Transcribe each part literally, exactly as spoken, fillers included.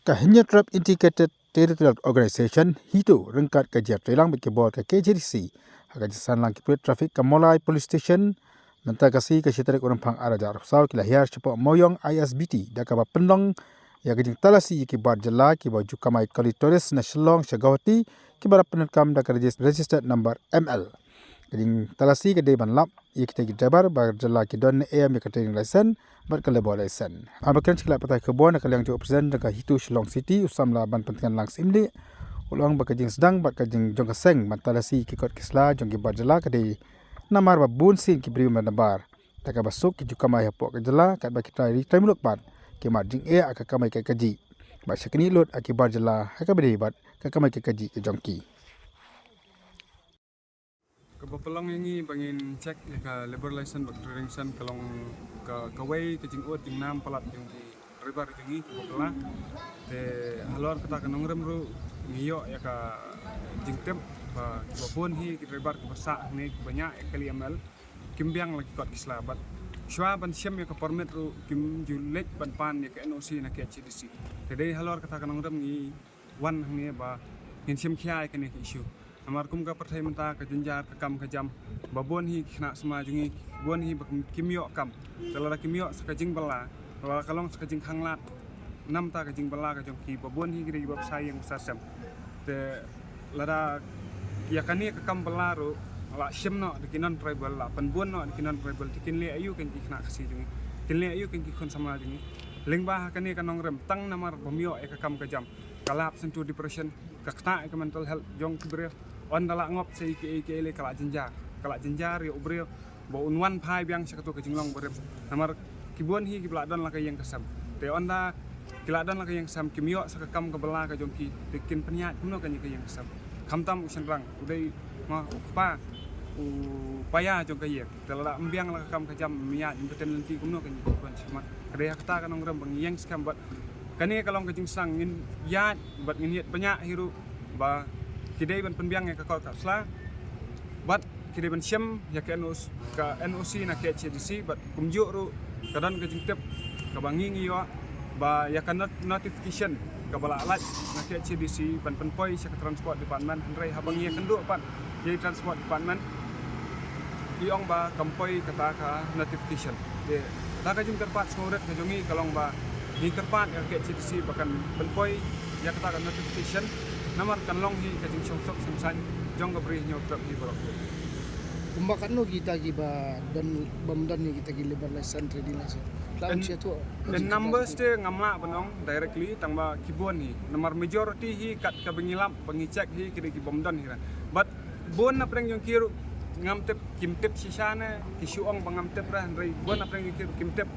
Ka Hynñiewtrep Integrated Territorial Organization, HITO, ryngkat ka jingïatreilang bad ki bor ka K H A D C ha ka jingsan lang ki pulit traffic ka Mawlai Police Station mynta ka sngi ka shi tarik u Rymphang ar hajar arphew saw ki la hiar shapoh Mawiong I S B T da kaba pynlong ïa ka jingtalasi ïa ki bar jylla kiba ju kamai kali tourist na Shillong sha Guwahati kiba la pyndonkam da ka regis-, registered number M L. Ka jingtalasi ka dei ban lap ïa kita ki driver bar jylla ki don ne em ïa ka trading license bad ka labour license. Haba kren sha ki lad pathai khubor na ka liang jong u president jong ka HITO Shillong City u samla Banpyntngen Lang Syiemlieh, u la ong ba ka jingsdang bad ka jing jong ka seng ban talasi ïa ki kot ki sla jong ki bar jylla ka dei namar ba bun sien ki briew ba nabar da kaba suk ki ju kamai hapoh ka jylla katba ki trai ri trai muluk bad ki mad jingeh ha ka kamai ka kajih bad shakri lut ha ki bar jylla ha kaba dei bad ka kamai ka kajih ka jong ki. Kaba pynlong ïa ngi ba ngin check ïa ka labour license bad trading license ka long ka, kawei ka jingud jingnam palat jong ki driver jong ngi kiba bylla. Te halor kata ka nongrim ruh ngi ïoh ïa ka jingtip ba kiba bun hi ki driver kiba sah hangne kiba ñiah ïa ka kali M L kim biang la ki kot ki sla bad shuwa ban shim ïa ka permit ruh kim ju leit ban pan ïa ka N O C na K H A D C. Te dei halor kata ka nongrim ngi wan hangne ba ngin shim khia ïa kane ka issue. Namar kum ka pyrthei mynta ka jynjar ka kam ka jam ba bun hi ki khynnah samla jong ngi bun hi ba kim, kim ïoh kam. Te lada kim ïoh sa ka jingbylla, lada ka long sa ka jingkhanglad na bynta ka jingbylla ka jong ki ba bun hi ki dei kiba bsa ïing bsa sem. Te lada ïa kane ka kam bylla ruh la shim noh da ki non tribal, la pynbun noh da ki non tribal, te kin leh aïu kein ki khynnah Khasi jong ngi, kin leh aïu kein ki khun samla jong ngi. Lyngba ha kane ka nongrim tang namar bym ïoh ïa ka kam ka jam ka lap sha into depression, ka ktah ïa ka mental health jong ki briew. Ynda la ngop sa ïa kiei kiei lei ka la jynjar, ka la jynjar ïa u briew ba un wan phai biang sha kato ka jinglong barim. Namar ki bun hi kiba la don la ka ïing ka sem. Te ynda ki la don la ka ïing ka sem kim ïoh sa ka kam ka bylla ka jong ki, te kin pynïaid kumno kein ïa ka ïing ka sem. Khamtam u shynrang u dei ma u kpa u paia jong ka ïing. Te lada ym biang la ka kam ka jam ym ïaid ym pynten lynti kumno kein ïa ki khun shakhmat. Ka dei ha kata ka nongrim ba ngi ïeng skhem bad kane ka long ka jingsdang ngin ïaid bad ngin ïaid pynïaid hi ruh ba ki dei ban pynbiang ïa ka kot ka sla bad ki dei ban shim ïa ka N O C, ka N O C na K H A D C bad kumjuh ruh ka don ka jingtip kaba ngi ngi ïoh ba ïa ka not-, notification kaba la lait na K H A D C ban pynpoi sha ka transport department, hynrei haba ngi ïakynduh pat ïa i transport department i ong ba kam poi kata ka notification. Te kata ka jingkyrpad sngewrit ka jong ngi ka long ba ngi kyrpad ïa ka K H A D C ba kan pynpoi ïa kata ka notification namar kan long hi ka jingshongsuk shongsaiñ jong ka Bri Hynñiewtrep hi baroh. Kumba katno kita kiba don, bym don ïa kita ki labour license, trading license? Khlem in, sha tu in numbers te ngam lah ban ong directly, tang ba ki bun hi. Namar majority hi kat kaba ngi lap ba ngi check hi ki dei ki bym don hi ra. But bun na pdeng jong ki ruh ngam tip, kim tip shisha ne ki shu ong ba ngam tip ra, hynrei bun na pdeng jong ki ruh kim tip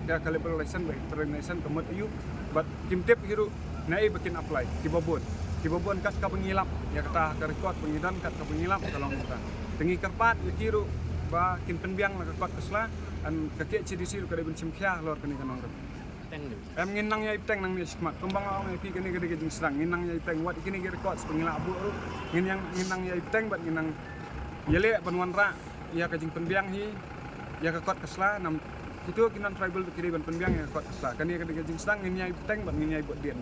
ïa ka labour license bad trading license ka mut aïu. But kim tip hi ruh naei ba kin apply, kiba bun. Kiba bun kat kaba ngi lap ïa kata ka record ba ngi don, kat kaba ngi lap ka long kata. Te ngi kyrpad ïa ki ruh ba kin pynbiang la ka kot ka sla, and ka K H A D C ruh ka dei ban shim khia halor kane ka nongrim. Em, ngin nang ïai bteng nangne shakhmat. Kumba nga ong ïa phi, kane ka dei ka jingsdang, ngin nang ïai bteng wat ïa kine ki records ba ngi la buh ruh. Ngin ïa, ngin nang ïai bteng bad ngin nang ïaleh ban wanrah ïa ka jingpynbiang hi ïa ka kot ka sla, namar kito ki non tribal ki dei ban pynbiang ïa ka kot ka sla. Kane ka dei ka jingsdang, ngin ïai bteng bad ngin ïai buh dien.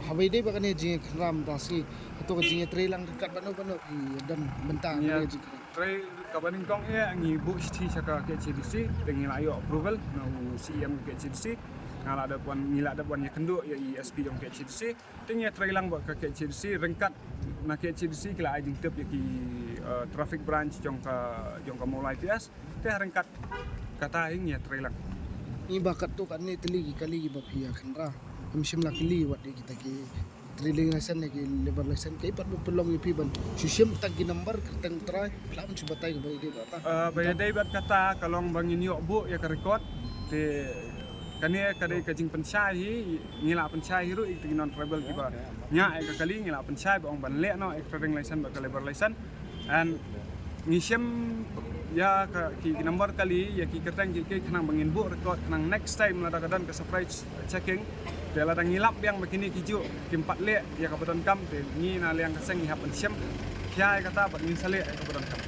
Haba ïadei bad kane ka jingïakynrah mynta shi, kato ka jingïatreilang ryngkat bad no bad no ki don bynta kane ka jingïakynrah? Trei kaba nyngkong ïa ngi buh shithi sha ka K H A D C, te ngi la ïoh approval na u C E M K H A D C. Nga la dep wan, ngi la dep wan ïakynduh ïa i S P jong K H A D C. Te ngi ïatreilang bad ka K H A D C ryngkat na K H A D C ki la ai jingtip ïa ki, eh, traffic branch jong ka, jong ka Mawlai P S. Te ryngkat kata hi ngi ïatreilang. Ngi ba katto katne tylli ki kali kiba phi ïakynrah, ym shym la kylli wat ïa kita ki trading license ne ki labour license, kaei pat ba pynlong ïa phi ban shu shim tang ki number kyrteng trai, khlem shu batai kaba ïadei bad kata? Ah, ba ïadei bad kata ka long ba ngin ïoh buh ïa ka record. Te kane ka dei ka jingpynshai hi, ngi la pynshai hi ruh ïa kita ki non tribal kiba ñiah ïa ka kali, ngi la pynshai ba ong ban leh noh ïa ka trading license bad ka labour license. And ngi shim ïa ka, ki, ki number kali, ïa ki kyrteng ki, ki khnang ba ngin buh record, khnang next time lada ka don ka surprise checking, te lada ngi lap biang ba kine ki juh kim pat leh ïa kaba donkam, te ngi na liang ka seng ngi hap ban shim khia ïa kata bad ngin sa leh ïa kaba donkam.